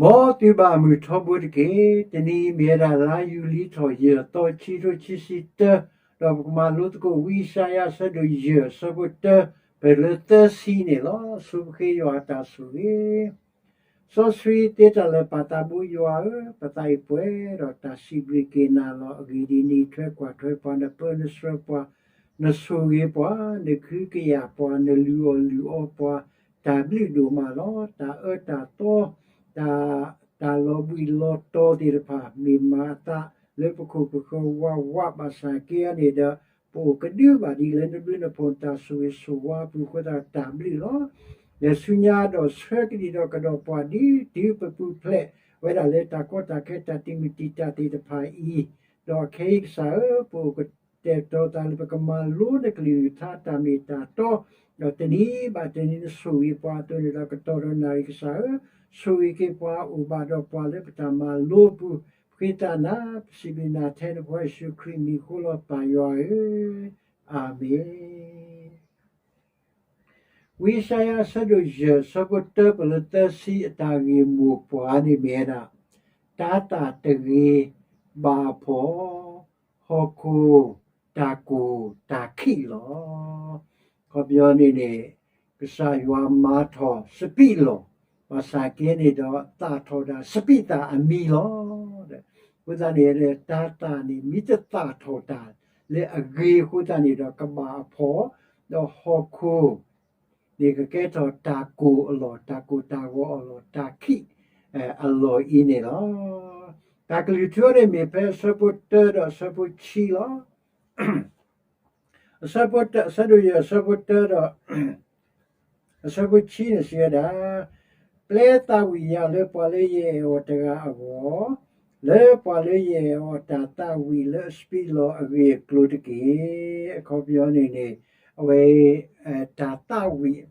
မ်သုဘၣ်မုာ်ထီဘိတက့ၢ်. တနံၤအံၤမ့ၢ်ဝဲဒၣ်လါယူၤလံထီၣ်ယဲၢ်သီ ခံကထိခံဆံတၢ, ဒီးပကမၤလိသကိးဝံယၡါယၤ အဆၢဒိၣ်ယဲၢ် အဆၢဖိတၢ, ပလၢသၢဆံန့ၣ်လီၤ. ဆိပဃ့ယွၤအတၢ်ဆိၣ်ဂ့ၤ. စီဆှံသ့တၢ်လၢာ် ပၢ်သးဘိယွၤဧၢ, ပသးအံၤပှဲၤဒီးတၢ်စံးဘျုးက့ၤနၤလီၤ. အဂ့ၢ်ဒ်အံၤ, နအံးထွဲကွၢ်ထွဲပှၤ, နပၢနဆှၢပှၤ, နဆိၣ်ဂ့ၤပှၤ, နကဟုကယာ်ပှၤ, နလုၢ်အီၣ်လုၢ်အီပှၤ, တၢ်ဘျုးဒိၣ်မးလီၤ. တၢ်အၢတၢ်သီ, တၢ်, တၢ်လီၤဘှံးလီၤတီၤသ့ၣ်တဖၣ် မ့ၢ်မၤအသးလၢပခိၣ်ပဃၢၤဝးဝးဘၣ်ဆၣ်က့န့ၣ်ဒီး, ပအိၣ်ကဒုဘၣ်ဒ်လၢနဘျုးနဖှိၣ်နတၢ်ဆိၣ်ဂ့ၤဆိၣ်ဝါအပူၤအဃိသတး တၢ်ဘျုးလီၤ. လဲၤဆူညါဒီးဆှၢကဒံးဒီးကဒီးပှၤဒ်တုၤပပူၤဖျဲးဝဲဒၣ်လၢတၢ်ကီတၢ်ခဲတၢ်တံာ်မုၢ်တံာ်တာ်သ့ၣ်တဖၣ်အံၤ, ဒီးခဲအံၤကစၢ်ဧၢ, ပအိၣ်ကတဲာ်ကတီၤသးလၢပကမၤလိနကလုၢ်ကထါတၢ်မ့ၢ်တၢ်တီ, ဒီးတနံၤဘၣ်တနံၤနဆိၣ်ဂ့ၤပှၤအသိးန့ၣ်ဒီး ကတီၢ်ဒီးနၣ်ရံၣ်ကစၢ်ဧၢ, ဆိၣ်ဂ့ၤက့ၤပှၤအိၣ်ဘၣ်ဒီးပှၤလၢပတၢ်မၤလိအပူၤ, ပဃ့တၢ်နၤ, ပစံးဘျုးနၤထဲနဖိယ့ၣ်ၡူးခရံာ်မံၤအဃိလီၤ ပၢ်ယွၤဧၢ, အၤမ့ၣ်. ဝံယၡါယၤအဆၢဒိၣ်ယဲၢ် အဆၢဖိတၢ ပလၢသၢဆံ အတၢ်ဂ့ၢ်မိၢ်ပှၢ်န့ၣ်မ့ၢ်ဝဲဒၣ်, တၤသၣ်တဂ့ၤဘၣ်အဖှီၣ်, ဟီၣ်ခိၣ်တၢ်ကိၢ်တၢ်ခံးလီၤ. အခီပညီန့ၣ်န့ၣ်, ကစၢ်ယွၤမၤထီၣ်စပံးလီၢ်, ဘၣ်ဆၣ်က့န့ၣ်ဒီး သၣ်ထီၣ်ဒၣ်စပံးသၣ်အမံၤလီၤ. အဃိသတးန့ၣ် တၤသၣ်န့ၣ် မ့ၢ်တသၣ်ထီၣ်တၢ်လၢအဂ့ၤအဃိသတးန့ၣ်ဒီး ကဘၣ်အဖှီၣ်, ဒီးဟီၣ်ခိၣ်န့ၣ်ကကဲထီၣ်တၢ်ကိၢ်အလီၢ်, တၢ်ကိၢ်တၢ်ဂီၤအလီၢ်, တၢ်ခံးအလီၢ်အံၤန့ၣ်လီၤ. တၢ်ကလုၢ်ထူန့ၣ်မ့ၢ်ဖဲအဆၢဖိတၢ ဒီးအဆၢဖိခံလီၤ. အဆၢဖိတၢ, အဆၢဒိၣ်ယဲၢ် အဆၢဖိတၢ ဒီး အဆၢဖိခံန့ၣ်စံးဝဲဒၣ်, ပျဲသးဝံၣ်ယၤလၢပှၤလၢယအဲၣ်အီၤတဂၤအဂီၢ်, လၢပှၤလၢယအဲၣ်အီၤတၢ်သးဝံၣ်လၢအစပံးလီၢ်အဂ့ၢ်အကျိၤတက့ၢ်. အခီပညီန့ၣ်န့ၣ်, အဝဲ, တၢ်သးဝံၣ်,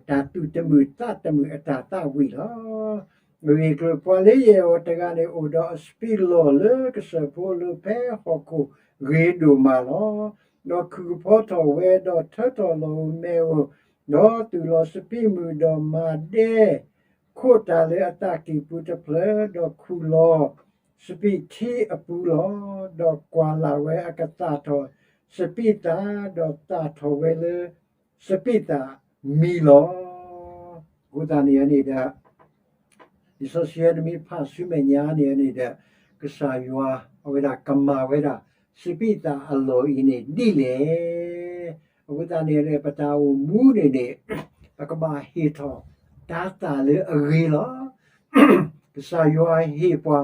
တၢ်သူၣ်တမုာ်သးတမုာ်အတၢ်သးဝံၣ်လီၤ. အဂ့ၢ်အကျိၤ ပှၤလၢယအဲၣ်အီၤတဂၤန့ၣ် အိၣ်ဒီးအစပံးလီၢ်လၢကစၢၢ်ဖိလၢဖဲဟီၣ်ခိၣ်ဂ့ၤဒိၣ်မးလီၤ. ဒီးခုၣ်ကဖီထီၣ်ဝဲ, ဒီးထၢထီၣ်လီၢ်ဧိၤမဲာ်ဧိၤ, ဒီးသူၣ်လီၤစပံးမုၢ်, ဒီးမၤဒဲခိၣ်တၢ်လၢအသးကံၢ်ပူၤတဖျၢၣ်, ဒီးခူၣ်လီၤစပံးထံအပူၤလီၤ. ဒီးကွၢ်လၢ်ဝဲအကသၣ်ထီၣ်စပံးသၣ်, ဒီးသၣ်ထီၣ်ဝဲလၢစပံးသၣ်မံၤလီၤ. အဃိသတးန့ၣ်န့ၣ်ဒီး လံာ်စီဆှံတမံၤဖးဆူမဲာ်ညါန့ၣ်န့ၣ်ဒီး, ကစၢ်ယွၤအဝဲဒၣ်ကမၤဝဲဒၣ်စပံးသၣ်အလီၢ်အံၤန့ၣ်ဒ်လဲၣ်. အဃိသတးန့ၣ် ပတၢ်အိၣ်မူန့ၣ်န့ၣ်, ပကဘၣ်ဟ့ၣ်ထီၣ်တၤသၣ်လၢအဂ့ၤလီၤ. ကစၢ်ယွၤဟ့ၣ်ပှၤ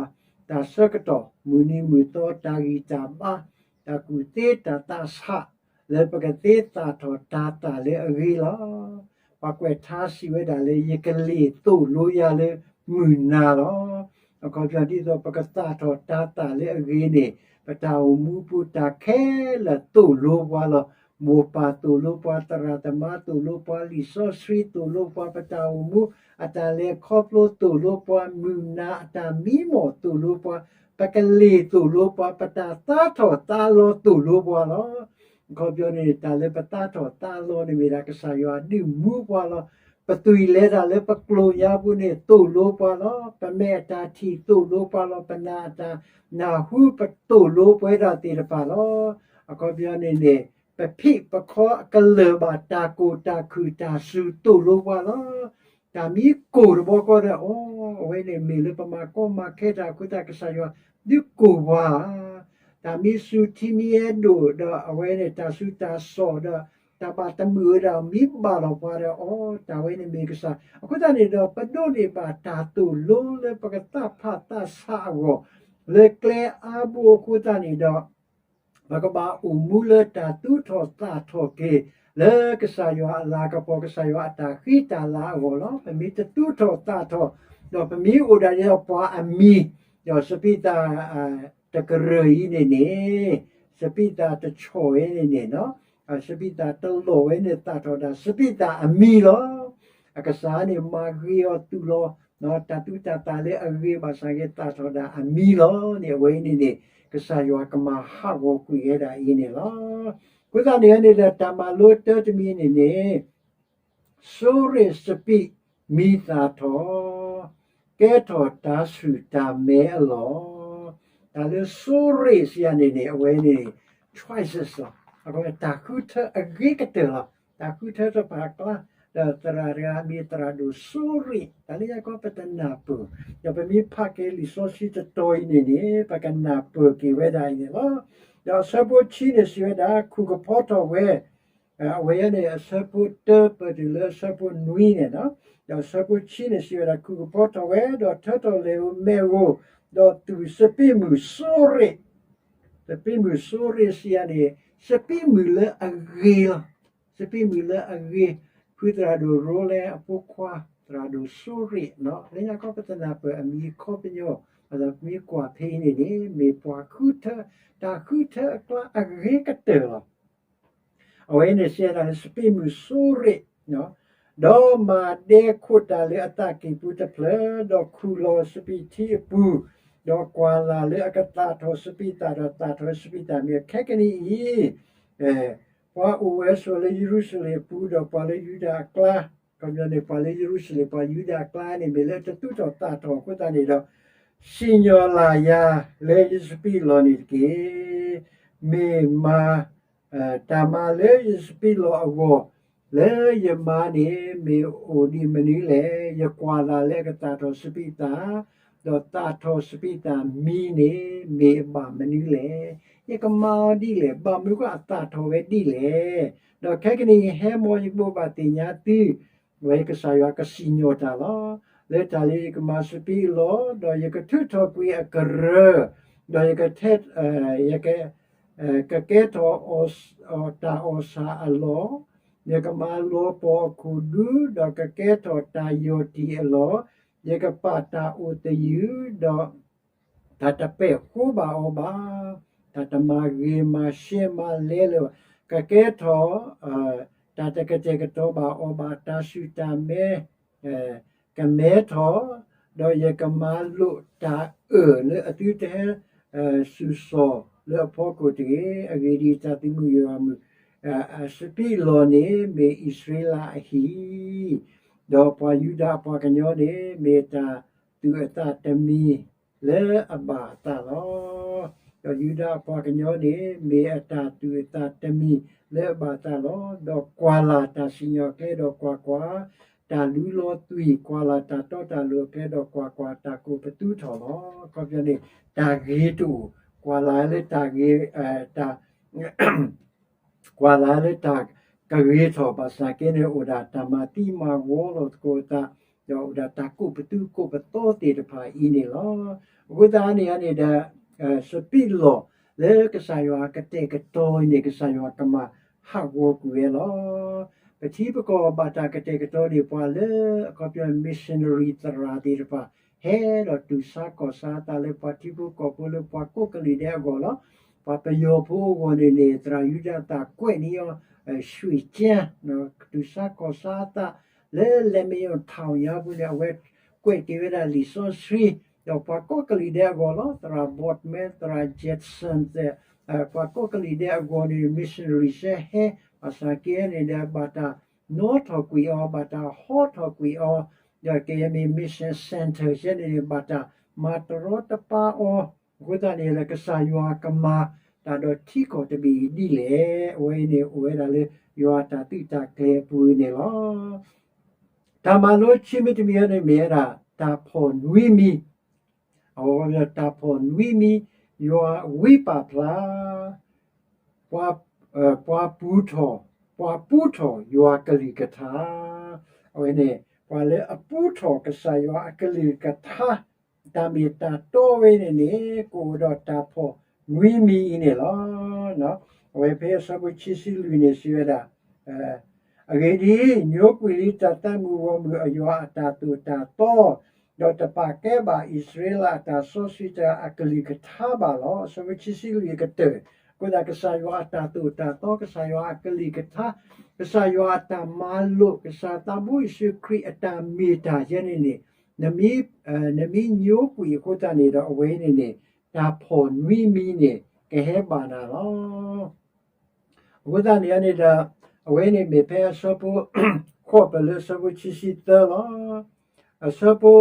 တၢ်ဆၢကတီၢ်, မုၢ်နံၤမုၢ်သီ, တၢ်ဂံၢ်တၢ်ဘါ, တၢ်ကူၣ်သ့တၢ်သးဆး, လၢပကသ့သၣ်ထီၣ်တၤသၣ်လၢအဂ့ၤလီၤ. ပှၤကွဲးထါစံးဝဲဒၣ်လၢ ယကလ့ၢ်သိၣ်လိယၤလၢမုၢ်နၤလီၤ. အခီပညီဒ်သိးပကသၣ်ထီၣ်တၤသၣ်လၢအဂ့ၤန့ၣ်, ပတၢ်အိၣ်မူပူၤတၢ်ခဲလၢာ်သိၣ်လိပှၤလီၤ. မိၢ်ပၢ်သိၣ်လိပှၤ, သရၣ်သမါသိၣ်လိပှၤ, လံာ်စီဆှံသိၣ်လိပှၤ, ပတၢ်အိၣ်မူအတၢ်လဲၤခီဖျိသိၣ်လိပှၤ, မုၢ်နၤအတၢ်မံမီၢ်သိၣ်လိပှၤ, ပကလ့ၢ်သိၣ်လိပှၤ, ပတၢ်သါထီၣ်သါလီၤသိၣ်လိပှၤလီၤ. အခီပညီန့ၣ် တၢ်လၢပသါထီၣ်သါလီၤန့ၣ်မ့ၢ်ဒၣ် ကစၢ်ယွၤဒုးမူပှၤလီၤ. ပသွံၣ်လဲၤတၢ်လၢပကျိာ်ညါပူၤန့ၣ်သိၣ်လိပှၤလီၤ. ပမဲာ်အတၢ်ထံၣ်သိၣ်လိပှၤလီၤ. ပနၢ်အတၢ်နၢ်ဟူပသိၣ်လိပှၤဒၣ်သ့ၣ်တဖၣ်လီၤ. အခီပညီန့ၣ်န့ၣ်, ပဖံးပခီအကလၢၢ်ဘၣ်တၢ်ကိၢ်တၢ်ခုၣ်တၢ်စူၤသိၣ်လိပှၤလီၤ. တၢ်မံကိၢ်တဘျီဃီဒီး အီ, အဝဲန့ၣ်မ့ၢ်လၢပမၤကီမၤခဲတၢ်အဃိသတး ကစၢ်ယွၤဒုးကိၢ်ပှၤဧါ. တၢ်မံစူၤထံမံအဲၣ်ဒိၣ်ဒီး အဝဲန့ၣ်တၢ်စူၤတၢ်စိၣ်ဒီး တၢ်ဘၣ်တမုာ်ဝဲဒၣ်မံဘၣ်လီၤပှၤဒီး အီ, တၢ်ဝဲန့ၣ်မ့ၢ်ကစၢ်. အဃိသတးန့ၣ်ဒီး ပဒိးန့ၢ်ဘၣ်တၢ်သိၣ်လိလၢပကသးဖးသးဆးအဂီၢ် လၢကျဲအါဘိအဃိသတးန့ၣ်ဒီး ပကဘၣ်အိၣ်မူလၢတၢ်သူၣ်ထီၣ်သးထီၣ်က့ၤ လၢကစၢ်ယွၤအလၤကပီၤ ကစၢ်ယွၤအတၢ်ဃံတၢ်လၤအဂီၢ်လီၤ. ပမ့ၢ်တသူၣ်ထီၣ်သးထီၣ် ဒီးပမ့ၢ်အိၣ်ဒၣ်ဒ်သိးပှၤအမံၤ ဒီးစပံးသၣ်တကရၢၢ်အံၤန့ၣ်န့ၣ်, စပံးသၣ်တဆီၣ်ဝဲန့ၣ်န့ၣ်, စပံးသၣ်တလီၢ်ဝဲန့ၣ်သၣ်ထီၣ်ဒၣ်စပံးသၣ်အမံၤလီၤ. အကစၢ်န့ၣ်မၤဂ့ၤအီၤသူၣ်လီၤ တၢ်သူတၢ်သၣ်လၢအဂ့ၤဘၣ်ဆၣ်က့သၣ်ထီၣ်ဒၣ်အမံၤလီၤန့ၣ် အဝဲအံၤန့ၣ်န့ၣ် ကစၢ်ယွၤကမၤဟးဂီၤကွံာ်ဝဲဒၣ်အံၤန့ၣ်လီၤ. အဃိသတးန့ၣ်န့ၣ်ဒီး တၢ်မၤလိတၢတမံၤန့ၣ်န့ၣ်, ဆိရ့ၣ်စပံးမံၤသၣ်ထီၣ်, ကဲထီၣ်တၢ်ဆူၣ်တၢ်မဲအလီၢ်, တၢ်လၢစိရ့ၣ်စံးယၤန့ၣ်န့ၣ် အဝဲန့ၣ် choices လီၤ. အဃိတၢ်ဃုထၢအဂ့ၤကတၢၢ်လီၤ. တၢ်ဃုထၢတဖၣ်အကျါ, ဒီးသရၣ်တဂၤမ့ၢ်သရၣ်ဒိၣ်စိရ့ၣ်, တၢ်လၢညါကီပတနၢ်ပၢၢ်, ဒီးပမ့ၢ်ဖးက့ၤလံာ်စီဆှံတတီၤအံၤန့ၣ်န့ၣ် ပကနၢ်ပၢၢ်က့ၤဝဲဒၣ်အံၤန့ၣ်လီၤ. ဒီးအဆၢဖိခံန့ၣ်စံးဝဲဒၣ် ခူၣ်ကဖီထီၣ်ဝဲ အဝဲအံၤန့ၣ် အဆၢဖိတၢပၢၢ်တုၤလၢအဆၢဖိနွံန့ၣ်လီၤ. ဒီးအဆၢဖိခံန့ၣ်စံးဝဲဒၣ် ခူၣ်ကဖီထီၣ်ဝဲ ဒီးထၢထီၣ်လဲၤဧိၤမဲာ်ဧိၤ, ဒီးသူၣ်စပံးမုၢ်စိရ့ၣ်, စပံးမုၢ်စိရ့ၣ်စံးယၤန့ၣ် စပံးမုၢ်လၢအဂ့ၤလီၤ. စပံးမုၢ်လၢအဂ့ၤ, ဖုသရၣ်ဒိၣ်ရိလဲအဖိခွါ သရၣ်ဒိၣ်စိရ့ၣ်, လၢညါကီပတနၢ်ပၢၢ်အမံၤအခီပညီ, ပမ့ၢ်ကွၢ်ဖဲအံၤန့ၣ်န့ၣ် မ့ၢ်ပှၤဃုထၢ, တၢ်ဃုထၢအကျါအဂ့ၤကတၢၢ်လီၤ. အဝဲန့ၣ်စံးဒၣ်လၢစပံးမုၢ်စိရ့ၣ်, ဒီးမၤဒဲခိၣ်တၢ်လၢအသးကံၢ်ပူၤတဖျၢၣ်, ဒီးခူၣ်လီၤစပံးထံအပူၤ, ဒီးကွၢ်လၢ်လၢအကသၣ်ထီၣ်စပံးသၣ်, ဒီးသၣ်ထီၣ်စပံးသၣ်မ့ၢ်ခဲကနံၣ်အံၤ, ပှၤအိၣ်ဝဲဆိးလၢယရူၤၡလ့ၣ်အပူၤ, ဒီးပှၤလၢယူဒၤအကျါ, ခီပညီန့ၣ် ပှၤလၢယရူၤၡလ့ၣ် ပှၤယူဒၤအကျါန့ၣ် မ့ၢ်လၢတသူၣ်ထီၣ်သၣ်ထီၣ်အဃိသတးန့ၣ်ဒီး, စံၣ်ညီၣ်လၢ်ယၤလၢယစပံးလီၢ်န့ၣ်တက့ၢ်. မ့ၢ်မၤ တၢ်မၤလၢယစပံးလီၢ်အဂီၢ်, လၢယမါန့ၣ် မ့ၢ်အိၣ်ဒံးမနုၤလဲၣ်. ယကွၢ်လၢ်လၢအကသၣ်ထီၣ်စပံးသၣ်, ဒီးသၣ်ထီၣ်စပံးသၣ်မံၤန့ၣ် မ့ၢ်အဘၣ်မနုၤလဲၣ်. ယကမၤအီၤဒ်လဲၣ်, ဘၣ်မနုၤဃိအသၣ်ထီၣ်ဝဲဒ်လဲၣ်. ဒီးခဲကနံၣ်အံၤဟဲမ်ယဘိးဘၣ်သ့ၣ်ညါသု, ဝဲကစၢ်ယွၤကစံၣ်ညီၣ်တၢ်လီၤ. လၢတၢ်လၢယကမၤစပံးအလီၢ်, ဒီးယကထုးထီၣ်ကွံာ်အကရၢၢ်, ဒီးယကထဲ ယက ကကဲထီၣ်တၢ်အီၣ်ဆၣ်အလီၢ်, ယကမၤလီၤပှီၢ်အခိၣ်ဒူ, ဒီးကကဲထီၣ်တၢ်ယီၢ်တံၢ်အလီၢ်, ယကပာ်တၢ်အိၣ်သယုၢ်, ဒီးတၢ်တပဲာ်ဃိဘၣ်အီၤဘၣ်, တၢ်တမၤဂ့ၤမၤရှဲမၤလဲလၢၤဘၣ်, ကကဲထီၣ် တၢ်တကတဲာ်ကတီၤဘၣ်အီၤဘၣ်, တၢ်ဆူၣ်တၢ်မဲ ကမဲထီၣ်, ဒီးယကမၤလိာ်တၢ်အၢၣ်လၢအသုတဟဲ စူၢ်စီၣ်လၢအဖီခိၣ်တဂ့ၤ. အဂ့ၢ်ဒ်အံၤ, တၢ်သုးမုၢ်ယွၤမုၢ် အစပံးလီၢ်န့ၣ် မ့ၢ်အံၣ်စရ့လးအဟံၣ်, ဒီးပှၤယူဒၤအပှၤကညီန့ၣ် မ့ၢ်တၢ်သူၣ်အသးတမံၤလၢအဘၣ်အသးလီၤ. ဒီးယူဒၤအပှၤကညီန့ၣ် မ့ၢ်အတၢ်သူၣ်အသးတမံၤလၢအဘၣ်အသးလီၤ. ဒီးကွၢ်လၢ်တၢ်စံၣ်ညီၣ်အကျဲ, ဒီးကွၢ်ကွၢ်, တၢ်လူလီၤသွံၣ်, ကွၢ်လၢ်တၢ်တီတၢ်လိၤအကျဲ, ဒီးကွၢ်ကွၢ်, တၢ်ကိးပသူထီၣ်လီၤ. အခီပညီန့ၣ် တၢ်ဂ့ၤတအိၣ်, ကွၢ်လၢ်လၢတၢ်ဂ့ၤ တၢ် ကွၢ်လၢ်လၢတၢ်ကဂ့ၤထီၣ်ဘၣ်ဆၣ်က့န့ၣ် အိၣ်ဒၣ်တၢ်မၤသံမၤဂီၤလိာ်သကိးအသး, ဒီးအိၣ်ဒၣ်တၢ်ကိးပသူကိးပသီသ့ၣ်တဖၣ်အံၤန့ၣ်လီၤ. အဃိသတးန့ၣ်န့ၣ်ဒီး စပံးလီၢ်လၢကစၢ်ယွၤကတဲာ်ကတီၤအံၤန့ၣ် ကစၢ်ယွၤကမၤဟးဂီၤကွံာ်ဝဲလီၤ. ပထံပကီၢ်ဘၣ်တၢ်ကတဲာ်ကတီၤန့ၣ် ပှၤလၢအခီပညီ missionary သရၣ်သ့ၣ်တဖၣ် ဟဲဒီးတူၢ်ဆါကီၢ်ဆါအသးလၢပှၤထံဖိကီၢ်ဖိလၢပှၤကိးကလုာ်ဒဲးအဂီၢ်လီၤ. ပှၤပယီၤဖိအဂီၢ်န့ၣ်န့ၣ် သရၣ်ယူဒၤသၣ်ကွဲးန့ၢ်အီၤ ရွှေကျန်း, တူၢ်ဆါကီၢ်ဆါအသးလၢ လက်မင်းအောင်ထောင် ညါပူၤန့ၣ် အဝဲကွဲးက့ၤဝဲဒၣ်လံာ်စီဆှံ, ဒီးပှၤကိးကလုာ်ဒဲးအဂီၢ်လီၤ. သရၣ် Boardman, သရၣ် Judson သ့ၣ်, ပှၤကိးကလုာ်ဒဲးအဂီၢ်န့ၣ် missionary ဟဲ, ဘၣ်ဆၣ်က့န့ၣ်ဒီး ဘၣ်တၢ်နီထီၣ်ကွံာ်အီၤ, ဘၣ်တၢ်ဟီထီၣ်ကွံာ်အီၤ, ဒီးကယဲၢ်မ့ၢ် mission center ယဲန့ၣ်န့ၣ် ဘၣ်တၢ်မၤတရီတပါအီၤ, အဃိသတးန့ၣ်လၢ ကစၢ်ယွၤကမၤတၢ်ဒီးထံကီၢ်တဘ့ၣ်အံၤဒ်လဲၣ်. အဝဲအံၤန့ၣ် အိၣ်ဝဲဒၣ်လၢယွၤအတၢ်သုးတၢ်ကျဲၤအပူၤအံၤန့ၣ်လီၤ. တၢ်မၤလိခံမံၤတမံၤအံၤန့ၣ် မ့ၢ်ဝဲဒၣ် တၢ်ဖီၣ်နွံမံၤ, အဝဲတၢ်ဖီၣ်နွံမံၤ, ယွၤဝံပာ်ဖျါ ပှၤ, ပှၤပူထီၣ်, ပှၤပူထီၣ်ယွၤကလုၢ်ကထါ, အဝဲန့ၣ် ပှၤလၢအပူထီၣ်ကစၢ်ယွၤအကလုၢ်ကထါ, တၢ်မ့ၢ်တၢ်တီဝဲန့ၣ်န့ၣ် ကအိၣ်ဒီးတၢ်ဖီၣ်နွံမံၤအံၤန့ၣ်လီၤ. အဝဲဖဲအဆၢဖိခံဆံလွံၢ်န့ၣ် စံးဝဲဒၣ် အဂ့ၢ်ဒ်အံၤ, ညိကွံာ်လံတၢ်သးမုာ်ဂီၢ်မုာ်အယွၤအတၢ်သိၣ်တၢ်သီ, ဒီးတပာ်ကဲဘၣ်အံၣ်စရ့လးအတၢ်စီဆှံတဂၤအကလုၢ်ကထါဘၣ်လီၤ. အဆၢဖိခံဆံလွံၢ်အကတၢၢ်, အဃိသတး ကစၢ်ယွၤအတၢ်သိၣ်တၢ်သီ, ကစၢ်ယွၤအကလုၢ်ကထါ, ကစၢ်ယွၤအတၢ်မၤလိာ်, ကစၢ်သးဘိယ့ၣ်ၡူးခရံာ်အတၢ်မ့ၢ်တၢ်ယဲန့ၣ်န့ၣ်, နမ့ၢ်, နမ့ၢ်ညိကွံာ်အဃိသတးန့ၣ်ဒီး အဝဲန့ၣ်န့ၣ် တၢ်ဖီၣ်နွံမံၤန့ၣ် ကဟဲဘၣ်နၤလီၤ. အဃိသတးန့ၣ်န့ၣ်ဒီး အဝဲန့ၣ်မ့ၢ်ဖဲအဆၢဖိ ဃိးပၢၢ်လၢအဆၢဖိခံဆံသၢလီၤ. အဆၢဖိ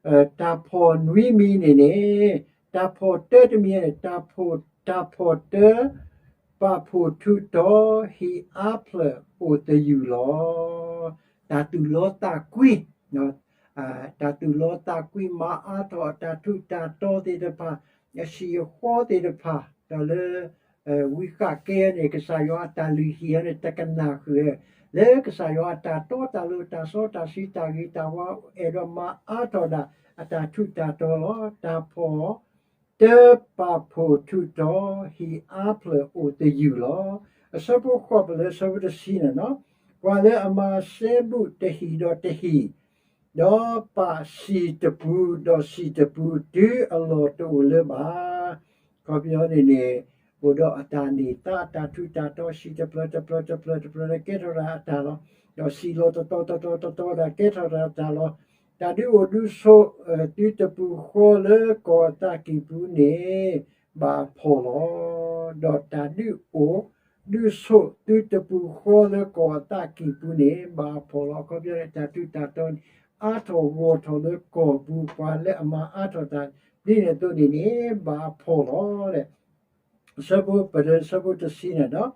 တၢ်ဖှီၣ်နွံမံၤန့ၣ်န့ၣ်, တၢ်ဖှီၣ်တၢတမံၤန့ၣ်, တၢ်ဖှီၣ်တၢ, ပာ်ဖှိၣ်ထူးတီၤ, ဟံၣ်အါဖျၢၣ်အိၣ်သယုၢ်လီၤ. တၢ်သူၣ်လီသးကွံ, တၢ်သူၣ်လီသးကွံ မၤအါထီၣ်အတၢ်ထူးတၢ်တီၤသ့ၣ်တဖၣ်, အဟံၣ်အဃီသ့ၣ်တဖၣ်, ဒီးလၢ ဝံဃးကဲန့ၣ် ကစၢ်ယွၤအတၢ်လုၢ်ဟံၣ်အံၤန့ၣ် တကနၣ်ဃုာ်, လၢကစၢ်ယွၤအတၢ်တီတၢ်လိၤ တၢ်စီတၢ်ဆှံ တၢ်ဂ့ၤတၢ်ဝါ အဲၣ်ဒိးမၤအါထီၣ်ဒၣ် အတၢ်ထူးတၢ်တီၤလီၤ. တၢ်ဖှီၣ်တၢ ပာ်ဖှိၣ်ထူးတီၤ, ဟံၣ်အါဖျၢၣ်အိၣ်သယုၢ်လီၤ. အဆၢဖိဃိး ပလၢအဆၢဖိတဆံန့ၣ်လီၤ. ပှၤလၢအမၤစဲဘူးတဟံၣ်ဒီးတဟံၣ်, ဒီးပာ်စံၣ်တပူၤဒီးစံၣ်တပူၤ တုၤအလီၢ်တအိၣ်လၢၤဘၣ်. အခီပညီန့ၣ်န့ၣ်, အိၣ်ဒီးအတၢ်န့ၢ်သါ အတၢ်ထူးတၢ်တီၤ စံၣ်တဖျၢၣ်တဖျၢၣ်တဖျၢၣ်တဖျၢၣ်လၢကဲထီၣ်ဒၣ်အတၢ်လီၤ. ဒီးစံၣ်လီၤတတီၤတတီၤတတီၤဒၣ် ကဲထီၣ်ဒၣ်အတၢ်လီၤ. တၢ်ဒုးအိၣ်ဒုးဆိး သုတပူၤဃီလၢကီၢ်အသးကံၢ်ပူၤန့ၣ် ဘၣ်အဖှီၣ်လီၤ. ဒီးတၢ်ဒုးအိၣ် ဒုးဆိးသုတပူၤဃီလၢကီၢ်အသးကံၢ်ပူၤန့ၣ် ဘၣ်အဖှီၣ်လီၤ. အခီပညီန့ၣ် တၢ်ထူးတၢ်တီၤန့ၣ် အါထီၣ်ဂီၢ်ထီၣ်လၢကီၢ်ပူၤ ပှၤလၢအမၤအါထီၣ်တၢ်ဒ်န့ၣ်အသိးန့ၣ်န့ၣ် ဘၣ်အဖှီၣ်လီၤ. အဆၢဖိ ပလၢအဆၢဖိတဆံန့ၣ်ဒီး,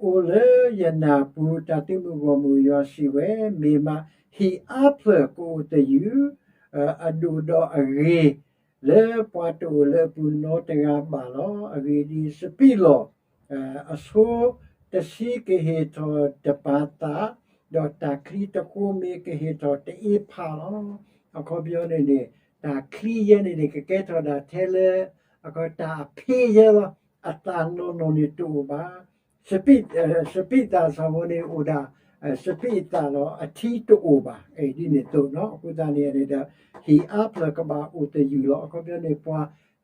အိၣ်လၢယနၢ်ပူၤ တၢ်သုးမုၢ်ဂီၢ်မုၢ် ယွၤစံးဝဲ, မ့ၢ်မး ဟံၣ်အါဖျၢၣ်ကအိၣ်သယုၢ်, အဒိၣ်ဒီးအဂ့ၤ လၢပှၤတအိၣ်လၢအပူၤနီတဂၤဘၣ်လီၤ. အဂ့ၢ်ဒ်အံၤ, စပံးလီၢ် အဆိတဆံကဟ့ၣ်ထီၣ်တပၤသး, ဒီးတၢ်ချံတဃိမ့ၢ်ကဟ့ၣ်ထီၣ်တအ့ဖးလီၤ. အခီပညီန့ၣ်န့ၣ် တၢ်ချံယဲန့ၣ်န့ၣ် ကကဲထီၣ်ဒၣ်ထဲလၢ အခီတၢ်အဖ့ယဲလီၤ. အသးနီၢ်နီၢ်န့ၣ်တအိၣ်ဘၣ်. စပံး, စပံးသၣ်ဆၣ်ဖိန့ၣ်အိၣ်ဒၣ် စပံးအသၣ်လီၤ, အထံတအိၣ်ဘၣ်. ဒ်န့ၣ်အသိးနီၤ, အဃိသတးန့ၣ်န့ၣ်ဒီး ဟံၣ်အါဖျၢၣ်ကဘၣ်အိၣ်သယုၢ်လီၤ. အခီပညီန့ၣ် ပှၤ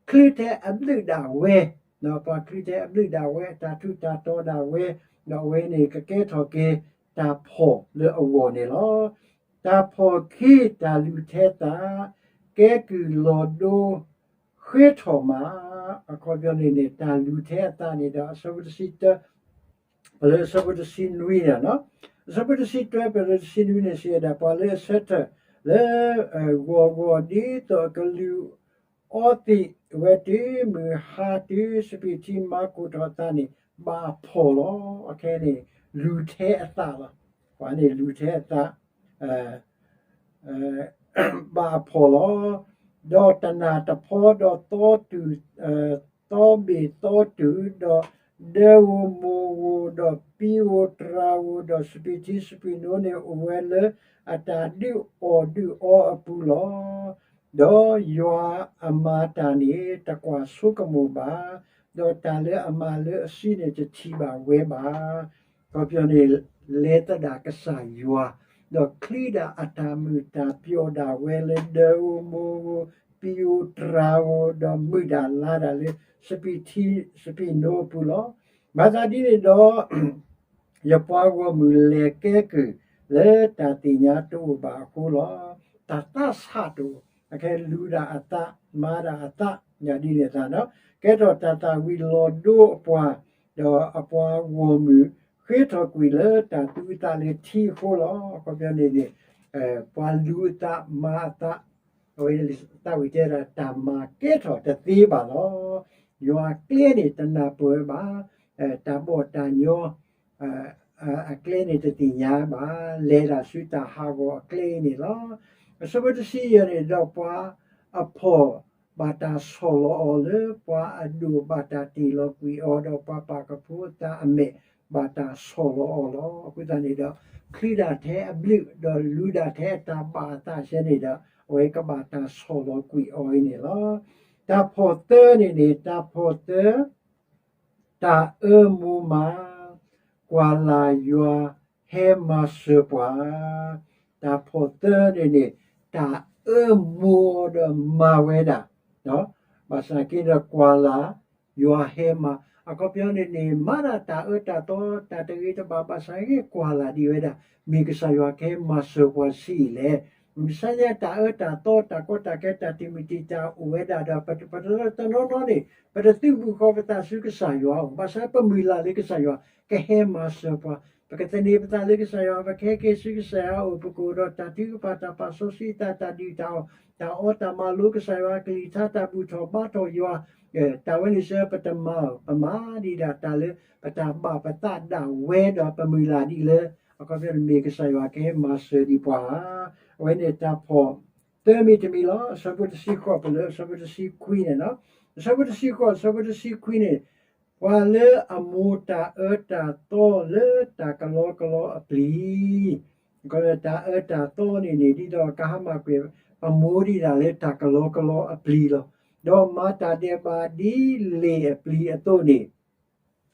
ချုးထဲအဘျုးဒၣ်ဝဲ, ပှၤချုးထဲအဘျုးဒၣ်ဝဲ, အတၢ်ထူးတၢ်တီၤဒၣ်ဝဲ, ဒီးအဝဲန့ၣ်ကကဲထီၣ်က့ၤတၢ်ဖှီၣ်လၢအဂီၢ်န့ၣ်လီၤ. တၢ်ဖှီၣ်ခံ တၢ်လူၤထဲသး, ကဲကုၢ်လီၤဒိ ဃ့ထီၣ်မး, အခီပညီန့ၣ်န့ၣ် တၢ်လူၤထဲအသးန့ၣ်ဒီး အဆၢဖိတဆံတၢ ပလၢအဆၢဖိတဆံနွံန့ၣ်လီၤ. အဆၢဖိတဆံတၢ ပလၢတဆံနွံန့ၣ် စံးဝဲဒၣ် ပှၤလၢအဆၢထၢၣ်လၢ ဂီၤဂီၤ ဒ်သိးအကလူၤအီသံးဝဲတုၤမုၢ်ဟါတုၤ စပံးထံမၤကိၢ်ထီၣ်အသးန့ၣ် ဘၣ်အဖှီၣ်လီၤ. အခဲန့ၣ် လူၤထဲအသးလီၤ. ပှၤန့ၣ်လူၤထဲအသး ဘၣ်အဖှီၣ်လီၤ. ဒီးတနၢ်တဖီ ဒီးသီတူာ်, သီဘ့ၣ်သီတူာ်, ဒီးဒၢဧိၤမိၢ်ဧိၤ, ဒီးပံဧိၤတြၤဧိၤ, ဒီးစပံးထံစပံးနိန့ၣ် အိၣ်ဝဲလၢအတၢ်ဒုးအီၣ်ဒုးအီအပူၤလီၤ. ဒီးယွၤအမၤတၢ်န့ၣ် တကွၢ်ဆိကမိၣ်ဘၣ်, ဒီးတၢ်လၢအမၤလၢအစုန့ၣ် တထံၣ်ဘၣ်ဝဲဘၣ်. အခီပညီန့ၣ် လဲၤသဒၣ်ကစၢ်ယွၤ, ဒီးချံးဒၣ်အတၢ်မုာ်တၢ်ပျီၣ်ဒၣ်ဝဲလၢဒၢဧိၤမိၢ်ဧိၤ, ပံဧိၤတြၤဧိၤ, ဒီးမုာ်ဒၣ်လါဒၣ်လၢ စပံးထံစပံးနိအပူၤလီၤ. မၤသးဒ်န့ၣ်ဒီး ယပှၤဂီၢ်မုၢ်လဲၤကဲကုၢ်လၢတၢ်သ့ၣ်ညါတအိၣ်ဘၣ်အဃိလီၤ. တၢ်သးဆးတအိၣ်, အခဲလူၤဒၣ်အသး, မၤဒၣ်အသး, ဒ်န့ၣ်အသိးဒီး ကဲထီၣ်တၢ်သၣ်ဝံၤလီၤဒိအပှၤ, ဒီးအပှၤဂီၢ်မုၢ် ဃ့ထီၣ်ကွံာ်လၢတၢ်သူအသးလၢထံအဃိလီၤ. အခီပညီန့ၣ်န့ၣ် ပှၤလူၤအသးမၤအသး အဝဲသးဝံၣ်တဲဒၣ် တၢ်မၤကဲထီၣ်တသ့ဘၣ်လီၤ. ယွၤအကျဲန့ၣ်တနၢ်ပၢၢ်ဘၣ်, တၢ်ဘီၣ်တၢ်ညီ အကျဲန့ၣ်တသ့ၣ်ညါဘၣ်, လဲၤဒၣ်ဆူတၢ်ဟးဂီၤအကျဲအံၤန့ၣ်လီၤ. အဆၢဖိတဆံယဲၢ်န့ၣ်ဒီး ပှၤအဖှီၣ်ဘၣ်တၢ်ဆီၣ်လီၤအီၤလၢ ပှၤအဒိၣ်ဘၣ်တၢ်တ့ၢ်လီၤကွံာ်အီၤ, ဒီးပှၤပာ်ကဖိအသးအမဲာ်ဘၣ်တၢ်ဆီၣ်လီၤအီၤလီၤ. အဃိသတးန့ၣ်ဒီး ချံးဒၣ်ထဲအဘျုး ဒီးလူၤဒၣ်ထဲအတၢ်ဘၣ်အသးစဲန့ၣ်ဒီး အဝဲကဘၣ်တၢ်ဆီၣ်လီၤကွံာ်အီၤအံၤန့ၣ်လီၤ. တၢ်ဖှီၣ်သၢန့ၣ်န့ၣ် တၢ်ဖှီၣ်သၢ တၢ်အၢမိၢ်မး, ကွၢ်လၢ်ယွၤဟဲမၤစၢၤပှၤ, တၢ်ဖှီၣ်သၢန့ၣ်န့ၣ် တၢ်အၢမိၢ်ဒီးမၤဝဲဒၣ်, ဘၣ်ဆၣ်က့ဒီးကွၢ်လၢ် ယွၤဟဲမၤ, အခီပညီန့ၣ်န့ၣ် မၤဒၣ်တၢ်အၢတၢ်သီ တၢ်တဂ့ၤတဘၣ် ဘၣ်ဆၣ်က့ကွၢ်လၢ်ဒံးဝဲဒၣ် မ့ၢ်ကစၢ်ယွၤကဟဲမၤစၢၤပှၤဆံးအံၤလဲၣ်. မ့ၢ်ဆါညါတၢ်အၢတၢ်သီ တၢ်ကီတၢ်ခဲ တၢ်တံာ်မုၢ်တံာ်တာ်အိၣ်ဝဲဒၣ်ဒီး ပတ, ပတ, တနီၤနီၤန့ၣ် ပတသုးဘူးဃီၤပသးဆူကစၢ်ယွၤအအိၣ်, ဘၣ်ဆၣ်ပမုၢ်လၢ်လၢကစၢ်ယွၤကဟဲမၤစၢၤပှၤ, ပကသန့ၤပသးလၢကစၢ်ယွၤ, ပကဟဲက့ၤဆူကစၢ်ယွၤအအိၣ်, ပကအိၣ်ဒီးတၢ်ထုကဖၣ်, တၢ်ပာ်စီဆှံသး, တၢ်ဒုၣ်တၢ်အီၣ်, တၢ်အီတၢ်မၤလိကစၢ်ယွၤအကလုၢ်ကထါ, တၢ်ဘူၣ်ထီၣ်ဘါထီၣ်ယွၤ, တၢ်ဝဲန့ၣ်စ့ၢ် ပတမၤ, ပမၤဒံးဒၣ်တၢ်လၢပတၢ်ဘၣ်ပသးဒၣ်ဝဲဒီးပမုၢ်လၢ်ဒ်လဲၣ်, အခီပညီန့ၣ်မ့ၢ်ကစၢ်ယွၤကဟဲမၤစၢၤဒံးပှၤဧါ. အဝဲန့ၣ်တၢ်ဖီၣ် သၢမံၤတမံၤလီၤ. အဆၢဖိတဆံဃိး ပလၢအဆၢဖိတဆံခွံန့ၣ်လီၤ. အဆၢဖိတဆံဃိး, အဆၢဖိတဆံခွံန့ၣ်, ပှၤလၢအမိၢ်တၢ်အၢတၢ်သီလၢတၢ်ကလီကလီအပျံၤ, တၢ်အၢတၢ်သီန့ၣ်န့ၣ် ဒ်သိးကဟါမၢ်ကွံာ် ပမိၢ်ဒံးဒၣ်လၢတၢ်ကလီကလီအပျံၤလီၤ. ဒီးမၤတၢ်ဒဲးဘးဒ်လ့ၣ်အပျံၤအသိးန့ၣ်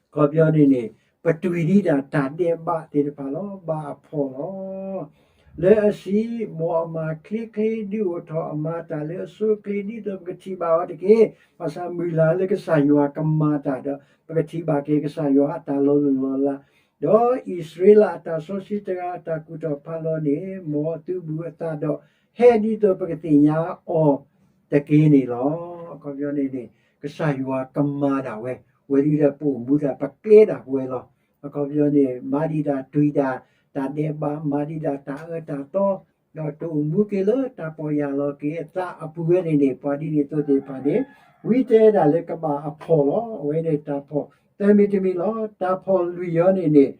အခီပညီန့ၣ်န့ၣ် ပတွံၢ်ဒံးဒၣ်တၢ်ဒဲးဘးသ့ၣ်တဖၣ်လီၤ. ဘၣ်အဖှီၣ်လီၤ. လၢအစံး, မ်အမၤချ့ချ့ ဒုးအိၣ်ထီၣ်အမၤတၢ်လၢအဆိအချ့ ဒ်သိးပကထံၣ်ဘၣ်အီၤတက့ၢ်. ဘၣ်ဆၣ်မုၢ်လၢ်လၢကစၢ်ယွၤကမၤတၢ်ဒီး ပကထံၣ်ဘၣ်က့ၤကစၢ်ယွၤအတၢ်လီၤလိၢ်လီၤလး, ဒီးအံၣ်စရ့လးအတၢ်စီဆှံတဂၤအတၢ်ကူၣ်ထီၣ်ဖးလီၤန့ၣ် မ်အသုဘူၣ်အသးဒီး ဟဲဒ်သိးပကသ့ၣ်ညါအီၤတက့ၢ်န့ၣ်လီၤ. အခီပညီန့ၣ်န့ၣ် ကစၢ်ယွၤကမၤဒၣ်ဝဲ, ဝဲဒၣ်ပအိၣ်မူဒၣ်ပကျဲဒၣ်ပဝဲလီၤ. အခီပညီန့ၣ် မၤဒံးဒၣ်တွံၢ်ဒၣ်တၢ်ဒဲးဘး, မၤဒံးဒၣ်တၢ်အၢတၢ်သီ, ဒီးတအိၣ်မူက့ၤလၢတၢ်ပီၢ်ယၢ်လီၤက့ၤအသးအပူၤဝဲန့ၣ်န့ၣ် ပှၤဒ်န့ၣ်အသိးသ့ၣ်တဖၣ်န့ၣ် ဝံတဲဒၣ်လၢကဘၣ်အဖှီၣ်လီၤ. အဝဲန့ၣ်တၢ်ဖီၣ်သၢမံၤတမံၤလီၤ. တၢ်ဖီၣ်လွံၢ်အံၤန့ၣ်န့ၣ်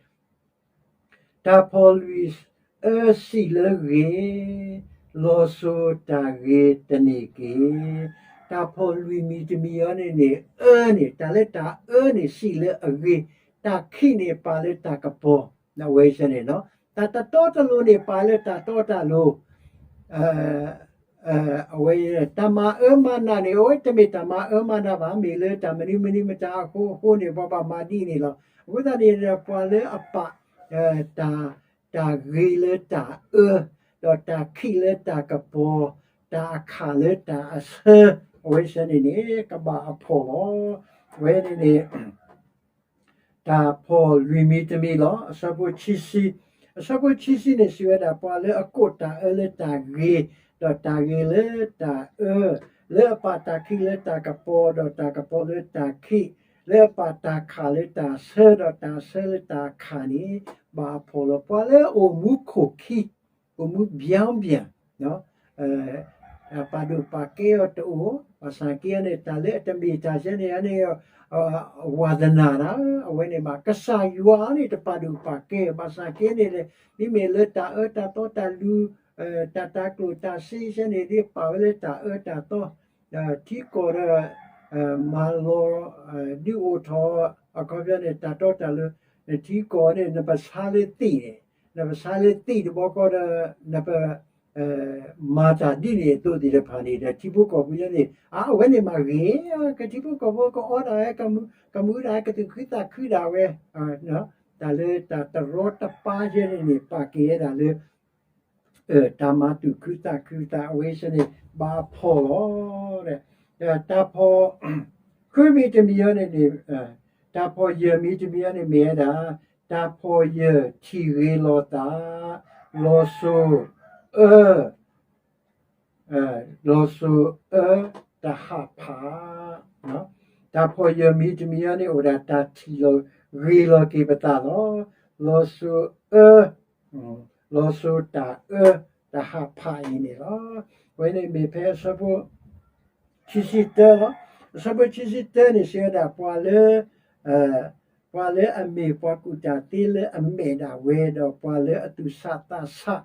တၢ်ဖီၣ်လွံၢ်အၢစံးလၢဂ့ၤ, လီၤစိၤတၢ်ဂ့ၤတန့ၢ်က့ၤ. တၢ်ဖီၣ်လွံၢ်မံၤတမံၤအံၤန့ၣ်န့ၣ် အၢန့ၣ် တၢ်လၢတၢ်အၢန့ၣ်စံးလၢအဂ့ၤ, တၢ်ခံးန့ၣ်ပာ်လၢတၢ်ကပီၤ, အဝဲစ့ၢ်န့ၣ်လီၤ. တၢ်တတီတလိၤန့ၣ် ပာ်လၢတၢ်တီတၢ်လိၤ အဝဲ တၢ်မၤအၢမၤနးန့ၣ် အဝဲတမ့ၢ်တၢ်မၤအၢမၤနးဘၣ်, မ့ၢ်လၢတၢ်မနုၤမနုၤမတၤအဃိအဃိန့ၣ် ပှၤဘၣ်မၤဒ်န့ၣ်လီၤ. အဃိသတးန့ၣ် ပှၤလၢအပာ် တၢ် တၢ်ဂ့ၤလၢတၢ်အၢ, ဒီးတၢ်ခံးလၢတၢ်ကပီၤ, တၢ်အခၣ်လၢတၢ်အဆၢ, အဝဲစ့ၢ်န့ၣ်န့ၣ် ကဘၣ်အဖှီၣ်လီၤ. အဝဲန့ၣ်န့ၣ် တၢ်ဖီၣ်လွံၢ်မံၤတမံၤလီၤ. အဆၢဖိခံဆံ, အဆၢဖိခံဆံန့ၣ် စံးဝဲဒၣ် ပှၤလၢအကိးတၢ်အၢလၢတၢ်ဂ့ၤ, ဒီးတၢ်ဂ့ၤလၢတၢ်အၢ, လၢအပာ်တၢ်ခံးလၢတၢ်ကပီၤ, ဒီးတၢ်ကပီၤလၢတၢ်ခံး, လၢအပာ်တၢ်ခၣ်လၢတၢ်ဆၢ, ဒီးတၢ်ဆၢလၢတၢ်ခၣ်န့ၣ် ဘၣ်အဖှီၣ်လီၤ. ပှၤလၢအအိၣ်မူခိၣ်ခံ အိၣ်မူဘျီဘျီ ပာ်ဒိၣ်ပာ်ကဲအီၤတအိၣ်, ဘၣ်ဆၣ်က့န့ၣ် တၢ်လၢအတမ့ၢ်တၢ်ဆဲန့ၣ်န့ၣ် ဝါသနာတၢ် အဝဲန့ၣ်ဘၣ် ကစၢ်ယွၤန့ၣ် တပာ်ဒိၣ်ပာ်ကဲ, ဘၣ်ဆၣ်က့န့ၣ် မ့မ့ၢ်လၢတၢ်အၢတၢ်သီတၢ်လူၤ တၢ်တၤကျိၣ်တၤစ့ဆဲန့ၣ် ဒ်ပာ်ဝဲလၢတၢ်အၢတၢ်သီ ထံကီၢ်ဒီး မၤလီၤ ဒုးအိၣ်ထီၣ် အခီပညီန့ၣ် တၢ်တီတၢ်လိၤ ထံကီၢ်န့ၣ် နပဆါလၢသ့ၣ်န့ၣ် နပဆါလၢသ့ၣ်တဘျီဃီဒီး နပ မၤတၢ်ဒ်န့ၣ်အသိးသ့ၣ်တဖၣ်န့ၣ်ဒီး ထံဖိကီၢ်ဖိန့ၣ် အဝဲန့ၣ်မ့ၢ်ဂ့ၤ, ကထံဖိကီၢ်ဖိကအီဒၣ်ဝဲ ကမူဒၣ်ဝဲ ကသူၣ်ခုသးခုဒၣ်ဝဲ, တၢ်လၢတၢ်တရီတပါယဲန့ၣ်န့ၣ် ပာ်က့ၤဝဲဒၣ်လၢ တၢ်မၤသူၣ်ခုသးခုသး အဝဲစ့ၢ်န့ၣ် ဘၣ်အဖှီၣ်လီၤ. တၢ်ဖီၣ် ဃုမံၤတမံၤအံၤန့ၣ်န့ၣ် တၢ်ဖီၣ်ယဲၢ်မံၤတမံၤအံၤန့ၣ်မ့ၢ်ဝဲဒၣ် တၢ်ဖီၣ်ယဲၢ်ထံၣ်ဂ့ၤလီၤသး, လီၤစိၤအၢ လီၤစိၤအၢတဟးဖး, တၢ်ဖီၣ်ယဲၢ်မံၤတမံၤအံၤန့ၣ် အိၣ်ဒၣ်တၢ်ထံၣ်လီၤဂ့ၤလီၤက့ၤပသးလီၤ. လီၤစိၤအၢ လီၤစိၤတၢ်အၢတဟးဖးအံၤန့ၣ်လီၤ. အဝဲန့ၣ်မ့ၢ်ဖဲအဆၢဖိ ခံဆံတၢလီၤ. အဆၢဖိခံဆံတၢန့ၣ် စံးဝဲဒၣ် ပှၤလၢ ပှၤလၢအမ့ၢ်ပှၤကူၣ်တၢ်သ့လၢအမဲာ်ဒၣ်ဝဲ ဒီးပှၤလၢအသူၣ်ဆးသးဆး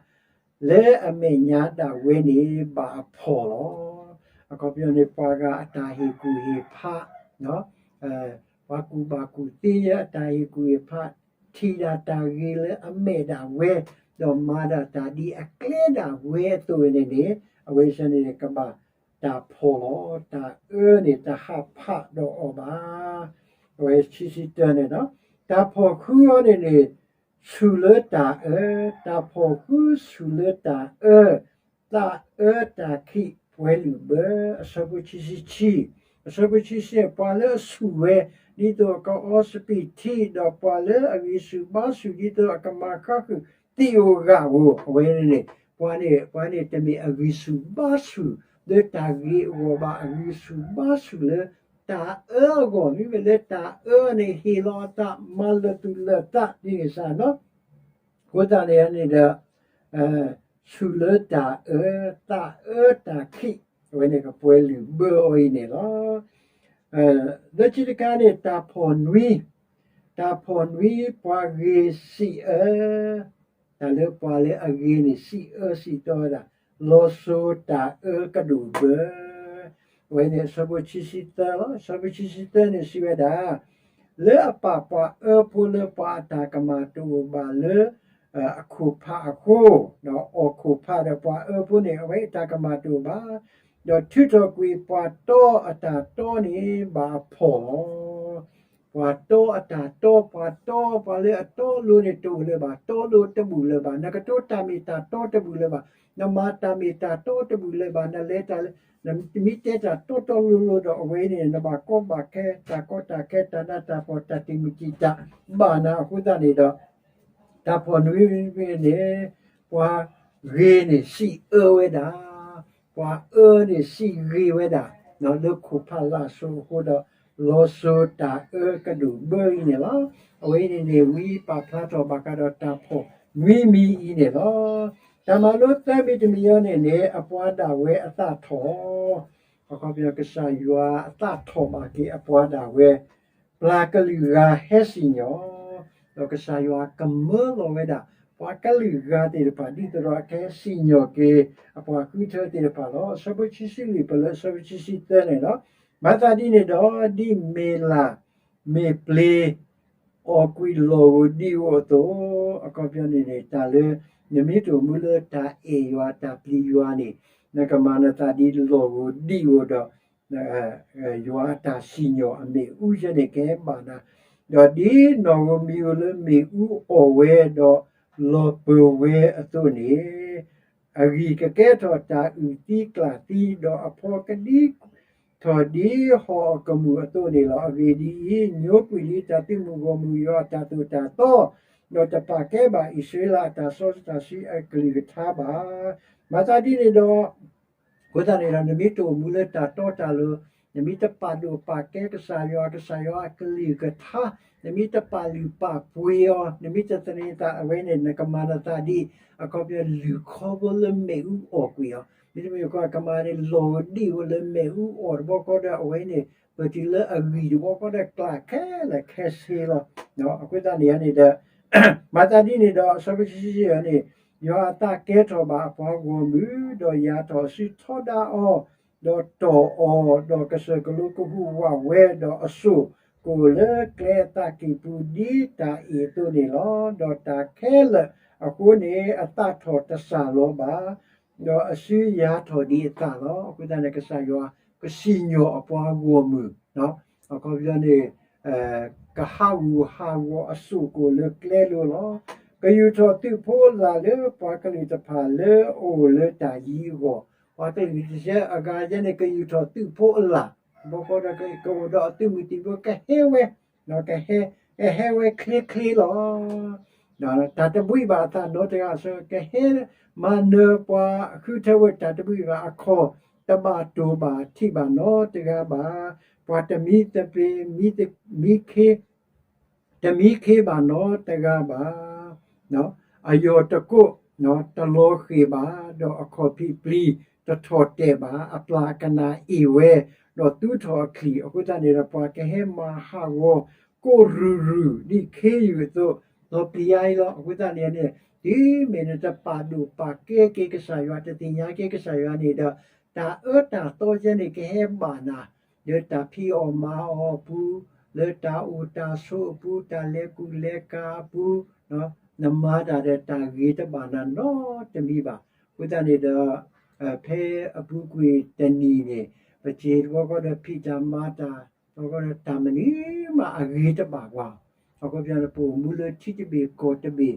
လၢအမဲာ်ညါဒၣ်ဝဲန့ၣ် ဘၣ်အဖှီၣ်လီၤ. အခီပညီန့ၣ် ပှၤဂၤအတၢ်ဟ့ၣ်ကူၣ်ဟ့ၣ်ဖး ပှၤကူၣ်ဘၣ်ကူၣ်သ့အတၢ်ဟ့ၣ်ကူၣ်ဟ့ၣ်ဖး ထံၣ်ဒၣ်တၢ်ဂ့ၤလၢအမဲာ်ဒၣ်ဝဲ ဒီးမၤဒၣ်တၢ်ဒ်အကျဲဒၣ်ဝဲအသိးန့ၣ်န့ၣ် အဝဲစ့ၢ်န့ၣ် ကဘၣ်တၢ်ဖှီၣ်လီၤ. တၢ်အၢန့ၣ် တဟးဖးဒီးအီၤဘၣ်. အဝဲခံဆံတၢန့ၣ်ဒီး တၢ်ဖီၣ်ဃုအံၤန့ၣ်န့ၣ် ဆူၣ်လၢတၢ်အၢ, တၢ်ဖီၣ်ဃုဆူၣ်လၢတၢ်အၢ, သးအၢတၢ်ခံးပှဲၤလုာ်ဘၢ, အဆၢဖိခံဆံခံ, အဆၢဖိခံဆံ ပှၤလၢအဆူၣ်ဝဲ ဒ်သိးအကအီစပံးထံ ဒီးပှၤလၢအဂံၢ်ဆူၣ်ဘါဆူၣ် ဒ်သိးအကမၤဃါဃုာ်သ့ၣ်ဧိၤဂၤဧိၤ, အဝဲန့ၣ် ပှၤန့ၣ် ပှၤန့ၣ်တမ့ၢ်အဂံၢ်ဆူၣ်ဘါဆူၣ်လၢတၢ်ဂ့ၤအဂီၢ်ဘၣ်, အဂံၢ်ဆူၣ်ဘါဆူၣ်လၢ တၢ်အၢအဂီၢ်, မ့မ့ၢ်လၢတၢ်အၢန့ၣ် ဟ့ၣ်လီၤအသး မၤလၢာ်သူၣ်လၢာ်သးဒ်န့ၣ်စ့ၢ်နီၤ အဃိသတးန့ၣ်န့ၣ်ဒီး ဆူၣ်လၢတၢ်အၢ သးအၢတၢ်ခံး အဝဲန့ၣ်ကပှဲၤလုာ်ဘၢအီၤအံၤန့ၣ်လီၤ. လၢခံတခါန့ၣ် တၢ်ဖီၣ်နွံ, တၢ်ဖီၣ်နွံ ပှၤဂ့ၤစံးအၢ, တၢ်လၢပှၤလၢအဂ့ၤန့ၣ် စံးအၢစံးသီဝဲဒၣ် လီၤစိၤတၢ်အၢကဒိၣ်ဘၢ အဝဲန့ၣ်အဆၢဖိခံဆံသၢလီၤ. အဆၢဖိခံဆံသၢန့ၣ်စံးဝဲဒၣ် လၢအပာ်ပှၤအၢဖိလၢပှၤအတၢ်ကမၣ်တအိၣ်ဘၣ်လၢ အခိၣ်ဖးအဃိ, ဒီးအီၣ်ခိၣ်ဖးဒီးပှၤအၢဖိန့ၣ် အဝဲအတၢ်ကမၣ်တအိၣ်ဘၣ်, ဒီးထုးထီၣ်ကွံာ်ပှၤတီအတၢ်တီန့ၣ် ဘၣ်အဖှီၣ်လီၤ. ပှၤတီအတၢ်တီ, ပှၤတီ, ပှၤလၢအတီလိၤန့ၣ်တအိၣ်လၢၤဘၣ်, တီလိၤတဘူၣ်လၢၤဘၣ်, နကတိၤတၢ်မ့ၢ်တၢ်တီတဘူၣ်လၢၤဘၣ်, နမၤတၢ်မ့ၢ်တၢ်တီတဘူၣ်လၢၤဘၣ်, နလဲၤတၢ်လၢ နမ့ၢ်တဲတၢ်တီတီလိၤလိၤဒီး အဝဲန့ၣ် နဘၣ်ကီဘၣ်ခဲ တၢ်ကီတၢ်ခဲ တၢ်နးတၢ်ဖှီၣ် တၢ်တံာ်မုၢ်တံာ်တာ် ဘၣ်နၤအဃိသတးန့ၣ်ဒီး တၢ်ဖီၣ်နွံန့ၣ် ပှၤဂ့ၤန့ၣ်စံးအၢဝဲဒၣ်, ပှၤအၢန့ၣ်စံးဂ့ၤဝဲဒၣ်, လၢခိၣ်ဖးလၢအစိၤအဃိဒီး လီၤစိၤတၢ်အၢကဒိၣ်ဘၢအံၤန့ၣ်လီၤ. အဝဲအံၤန့ၣ်န့ၣ် ဝံပာ်ဖျါထီၣ်ဘၣ်ဃးဒီးတၢ်ဖီၣ်နွံမံၤအံၤန့ၣ်လီၤ. တၢ်မၤလိသၢမံၤတမံၤအံၤန့ၣ်န့ၣ် အပှၤဒၣ်ဝဲအသးထီၣ် အခီပညီ ကစၢ်ယွၤအသးထီၣ်ဘၣ်က့ၤအပှၤဒၣ်ဝဲ, ပျၢ်ကလုာ်ဂၤဟဲစံၣ်ညီၣ်, ဒီးကစၢ်ယွၤကမၢလီၤဝဲဒၣ် ပှၤကလုာ်ဂၤသ့ၣ်တဖၣ် ဒ်သိးဒီးကဟဲစံၣ်ညီၣ်က့ၤ အပှၤဃုထၢသ့ၣ်တဖၣ်လီၤ. အဆၢဖိခံဆံလွံၢ် ပလၢအဆၢဖိခံဆံသၢန့ၣ်လီၤ. မၤသးဒ်န့ၣ်ဒီး ဒ်မ့ၢ်လၢ်မ့ၢ်ပျ့ၤ အီၣ်ကွံာ်လီၢ်ဧိၤဒံၣ်ဧိၤအသိး, အခီပညီန့ၣ်န့ၣ် တၢ်လၢ နမ့ၢ်တအိၣ်မူလၢတၢ်အဲၣ်ယွၤတၢ်ပျံၤယွၤန့ၣ် နကမၤနသးဒ်လီၢ်ဧိၤဒံၣ်ဧိၤဒီး ယွၤအတၢ်စံၣ်ညီၣ်အမ့ၣ်အူယဲန့ၣ်ကဟဲဘၣ်နၤ, ဒီးဒ်နီၣ်ဧိၤမံၤဧိၤလၢမ့ၣ်အူအီၣ်ဝဲဒီး လီၤပၢၤဝဲအသိးန့ၣ် အဂံၢ်ကကဲထီၣ်တၢ်အုၣ်သံကျၣ်သံ, ဒီးအဖီကဒံထီၣ်ဒ်ဟီၣ်အကမူၣ်အသိးန့ၣ်လီၤ. အဂ့ၢ်ဒ်အံၤ, ညိကွံာ်လံတၢ်သုးမုၢ်ဂီၢ်မုၢ်ယွၤအတၢ်သိၣ်တၢ်သီ, ဒီးတပာ်ကဲဘၣ်အံၣ်စရ့လးအတၢ်စီတၢ်ဆှံအကလုၢ်ကထါဘၣ်. မၤသးဒ်န့ၣ်ဒီး အဃိသတးန့ၣ်ဒီး နမ့ၢ်တအိၣ်မူလၢတၢ်တီတၢ်လိၤ, နမ့ၢ်တပာ်ဒိၣ်ပာ်ကဲကစၢ်ယွၤ, ကစၢ်ယွၤအကလုၢ်ကထါ, နမ့ၢ်တပာ်လုၢ်ပာ်ပှ့ၤအီၤ, နမ့ၢ်တသန့ၤသးအဝဲန့ၣ် နကမၤနသးဒ် အခီပညီလုၢ်ခီဖိလၢမ့ၣ်အူအီၣ်ကွံာ်အီၤ, မ့တမ့ၢ်ကီး ကမၤန့ၣ် လီၢ်ဧိၤဒံၣ်ဧိၤလၢမ့ၣ်အူအီၣ်တဘျီဃီဒီး အဝဲန့ၣ် ပတုၤလၢအဂံၢ်တဘျီဃီဒီး ကျၣ်ခဲလၢာ်ခဲဆ့လီၤ. အဃိသတးန့ၣ်န့ၣ်ဒီး မၤသးဒ်န့ၣ်ဒီး အဆၢဖိခံဆံယဲၢ်န့ၣ်, ယွၤအသးကဲထီၣ်ဘၣ်အပှၤဂီၢ်မုၢ်, ဒီးယၤထီၣ်အစုထီဒါအီၤ, ဒီးတီၢ်အီၤ, ဒီးကစၢၢ်ကလိကဟူးဝးဝဲ, ဒီးအစိၣ်ကအိၣ်လၢကျဲအသးကံၢ်ပူၤ ဒ်တၢ်အ့ၣ်အသိးန့ၣ်လီၤ. ဒီးတၢ်ခဲလၢာ်အဃိန့ၣ် အသးထီၣ်တစၢ်လီၤဘၣ်, ဒီးအစုယၤထီၣ်ဒံးအသးလီၤ. အဃိသတးန့ၣ် ကစၢ်ယွၤကစံၣ်ညီၣ်အပှၤဂီၢ်မုၢ်, အခီပညီန့ၣ် ကဟးဂူာ်ဟးဂီၤအစိၣ်ကအိၣ်လၢကျဲလိၤလီၤ. ကယူၢ်ထီၣ်သုးဖိအလၣ်လၢပှၤကလုာ်တဖၣ်လၢအအိၣ်လၢတၢ်ယံၤအဂီၢ်, ပှၤကလုာ်အဂၤယဲန့ၣ် ကယူၢ်ထီၣ်သုးဖိအလၣ်, ဘီဃီဒီးကအိၣ်ဒီးအသုးမုၢ်သံၣ်ဘိ ကဟဲဝဲ, ကဟဲ, ကဟဲဝဲချ့ချ့လီၤ. တၢ်တဘှံးဘၣ်အသးနီတဂၤအဆၢ, ကဟဲမၤနၢၤပှၤဃုထၢဝဲတၢ်တဘှံးဘၣ်အခီၣ်, တဘၣ်တိၢ်ဘၣ်ထံးဘၣ်နီတဂၤဘၣ်, ပှၤတမံသပ့ၤ မံခ့ တမံခ့ဘၣ်နီတဂၤဘၣ်. အယီၢ်တကိး တလီၤဃ့ၢ်ဘၣ်, ဒီးအခီၣ်ဖံးပျံၤတထီၣ်တဲာ်ဘၣ်, အပျၢ်အကနၣ်အ့ၣ်ဝဲ, ဒီးသူထီၣ်အချံၣ်, အဃိသတးန့ၣ်ဒီး ပှၤကဟဲမၤဟးဂီၤကိၢ်ရုၢ်ရုၢ် ဒ်ခ့ယုၢ်အသိး, လီၤပျံၤယါအံၤလီၤ. အဃိသတးန့ၣ်န့ၣ် တုၤမ့ၢ်နတပာ်ဒိၣ်ပာ်ကဲက့ၤကစၢ်ယွၤ တသ့ၣ်ညါက့ၤကစၢ်ယွၤန့ၣ်ဒီး တၢ်အၢတၢ်သီယဲန့ၣ် ကဟဲဘၣ်နၤ လၢတၢ်ဖံးအီၣ်မၤအီၣ်အပူၤ, လၢတၢ်အိၣ်တၢ်ဆိးအပူၤ, တၢ်လဲၤကူၣ်လဲၤကၤအပူၤ, နမၤတၢ်ဒီးတၢ်ဂ့ၤတဘၣ်နၤနီတမံၤဘၣ်. အဃိသတးန့ၣ်ဒီး ဖဲအပူၤကွံာ်တနံၤန့ၣ် ပစ့ၢ်တဘျီဃီဒီးဖံးတၢ်မၤတၢ် တဘျီဃီဒီးတၢ်မနုၤမးအဂ့ၤတဘၣ်ပှၤ အခီပညီန့ၣ် ပအိၣ်မူလၢထံတဘ့ၣ်ကီၢ်တဘ့ၣ်,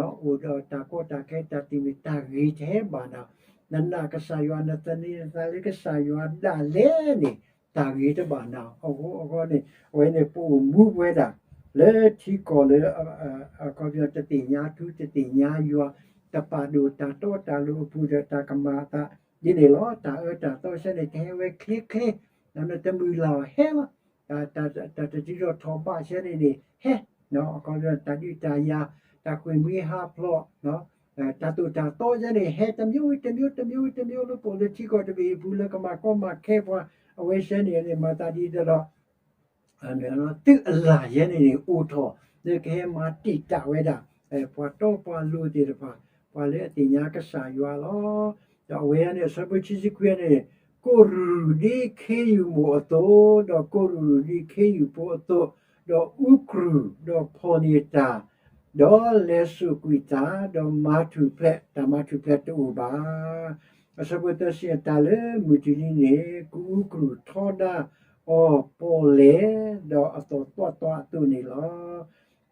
အိၣ်ဒီးတၢ်ကီတၢ်ခဲ တၢ်တံာ်မုၢ် တၢ်ဂ့ၤတဟဲဘၣ်နၤ, နနာ်ကစၢ်ယွၤ နသန့ၤနသးလၢကစၢ်ယွၤဒၣ်လဲာ်န့ၣ် တၢ်ဂ့ၤတဘၣ်နၤ. အဃိအဃိန့ၣ် အဝဲန့ၣ် ပအိၣ်မူဝဲဒၣ် လၢထံကီၢ်လၢ အခီပညီ တသ့ၣ်ညါထူ တသ့ၣ်ညါယွၤ, တပာ်ဒိၣ်တၢ်တီတၢ်လိၤအပူၤဒီးတၢ်ကမၤအသးဒ်န့ၣ်လီၤ. တၢ်အၢတၢ်သီဆဲန့ၣ် ကဟဲဝဲချ့ချ့, နတမုၢ်လၢ်အီၤဟဲလီၤ. တၢ်တထံၣ်ထီၣ်ထီၣ်ဘးဆဲန့ၣ်န့ၣ် ဟဲ, အခီပညီ တၢ်ဒုးတၢ်ယၤ တၢ်ဃ့ၢ်မှံဟးဖျိး, တၢ်သိၣ်တၢ်သီယဲန့ၣ် ဟဲတမျိုးဝံၤတမျိုး တမျိုးဝံၤတမျိုး လၢပအိၣ်လၢထံကီၢ်တဘ့ၣ်အံၤအပူၤ လၢကမၤကီမၤခဲပှၤ အဝဲသ့ၣ်န့ၣ်န့ၣ် မၤသးဒ်သိးဒီး သုးအလၢ်ယဲန့ၣ်န့ၣ် အိၣ်ထီၣ် လၢကဟဲမၤတံာ်တာ်ဝဲဒၣ် ပှၤတီပှၤလိၤသ့ၣ်တဖၣ် ပှၤလၢအသ့ၣ်ညါကစၢ်ယွၤလီၤ. ဒီးအဝဲန့ၣ် အဆၢဖိခံဆံခွံန့ၣ် ကိၢ်ရူၢ်ဒ်ခ့ယုၢ်မိၢ်အသိး, ဒီးကိၢ်ရူၢ်ဒ်ခ့ယုၢ်ဖိအသိး, ဒီးအူကရူၢ်, ဒီးဖီၣ်န့ၢ်တၢ်, ဒီးလဲၤစိာ်ကွံာ်တၢ်, ဒီးမၤထူၣ်ဖျဲး, တၢ်မၤထူၣ်ဖျဲးတအိၣ်ဘၣ်. အဆၢဖိသၢဆံ တၢ်လၢမုၢ်တနံၤန့ၣ် ကအူကရူၢ်ထီဒါအီၤပီၣ်လဲၣ်, ဒီးအသီၣ်သွးသွးအသိးန့ၣ်လီၤ.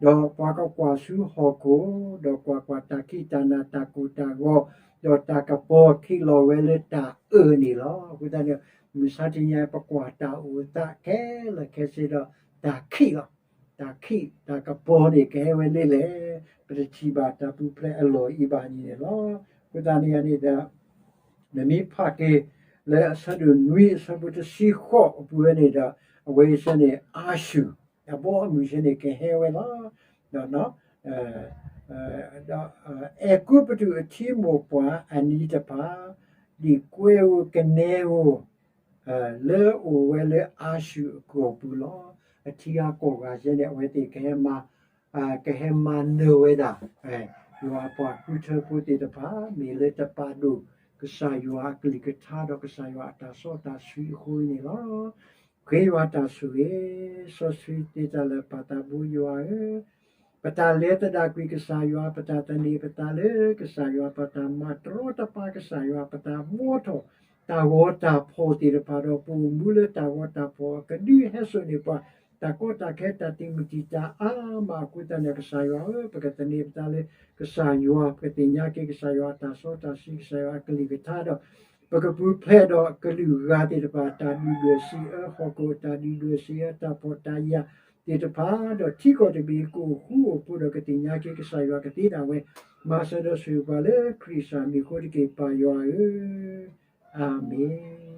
ဒီးပှၤကကွၢ်ဆူဟီၣ်ခိၣ်, ဒီးကွၢ်ကွၢ်, တၢ်ခံးတၢ်နၤတၢ်ကိၢ်တၢ်ဂီၤ, ဒီးတၢ်ကပီၤခံးလီၤဝဲလၢတၢ်အၢၣ်န့ၣ်လီၤ. အဃိသတးန့ၣ် မုၢ်ဆါတနံၤအံၤ ပကွၢ်တၢ်အိၣ်သးခဲလၢာ်ခဲဆ့ဒီး တၢ်ခံးလီၤ. တၢ်ခံးတၢ်ကပီၤန့ၣ် ကဟဲဝဲလၢလဲၣ်. ပတထံၣ်ဘၣ်တၢ်ပူၤဖျဲးအလီၢ်အံၤဘၣ်န့ၣ်န့ၣ်လီၤ. အဃိသတးန့ၣ်န့ၣ်ဒီး နမ့ၢ်ဖးက့ၤလၢအဆၢဒိၣ်နွံအဆၢဖိတဆံဃိးအပူၤဝဲန့ၣ်ဒီး အဝဲအံၤစ့ၢ်န့ၣ် အၤၡူၢ် အဘီအမုၢ်စ့ၢ်န့ၣ် ကဟဲဝဲလီၤ. ဒီး ဒီးအဲၤကူပတူးအထံမိၢ်ပှၢ်အနံၤတဖၣ် ဒံးကွဲဧိၤကနဲဧိၤ လၢအအိၣ်ဝဲလၢအၤၡူၢ်အကီၢ်ပူၤလီၤ. အထံဂၤကီၢ်ဂၤစ့ၢ်န့ၣ် အဝဲသ့ၣ်ကဟဲမၤ ကဟဲမၤနၢၤဝဲဒၣ် ယွၤအပှၤဃုထၢဖိသ့ၣ်တဖၣ် မ့ၢ်လၢတပာ်ဒိၣ်ကစၢ်ယွၤအကလုၢ်ကထါဒီးကစၢ်ယွၤအတၢ်စီတၢ်ဆှံအဃိန့ၣ်လီၤ. ဃ့ယွၤတၢ်ဆိၣ်ဂ့ၤ စီဆှံသ့တၢ်လၢာ်ပၢ်သးဘိယွၤဧၢ, ပတၢ်လဲၤသဒၣ်ကွံာ်ကစၢ်ယွၤ, ပတၢ်သန့ၤပသးလၢကစၢ်ယွၤ, ပတၢ်မၤတရီတပါကစၢ်ယွၤ, ပတၢ်မူထီၣ်တၢ်ဂီၤတၢ်ဖီၣ်သ့ၣ်တဖၣ်ဒီး ပအိၣ်မူလၢတၢ်ဂီၤတၢ်ဖီၣ်အကဒုဟဲစိာ်န့ၢ်ပှၤ တၢ်ကီတၢ်ခဲတၢ်သံၣ်မုၢ်တံာ်တာ်အါမးအဃိသတးန့ၣ် ကစၢ်ယွၤဧၢ, ပကသန့ၤပသးလၢကစၢ်ယွၤ, ပကသ့ၣ်ညါက့ၤကစၢ်ယွၤအတၢ်စီတၢ်ဆှံ, ကစၢ်ယွၤအကလုၢ်ကထါဒီး ပကပူၤဖျဲးဒီးကလုာ်ဂၤသ့ၣ်တဖၣ် တၢ်ဒုၣ်ဒွဲၣ်စံးအၢ, ဟီၣ်ခိၣ်အတၢ်ဒုၣ်ဒွဲၣ်စံးအၢ, တၢ်ဖှီၣ်တၢ်ယာ်သ့ၣ်တဖၣ်ဒီး ထံကီၢ်တဘ့ၣ်ကအိၣ်ဃူအိၣ်ဖိးဒီးကသ့ၣ်ညါက့ၤကစၢ်ယွၤကသ့ဒၣ်ဝဲ, မၤစၢၤဒီးဆိၣ်ဂ့ၤပှၤလၢခရံာ်ကစၢ်မံၤအဃိတက့ၢ် ပၢ်ယွၤဧၢ, အၤမ့ၣ်.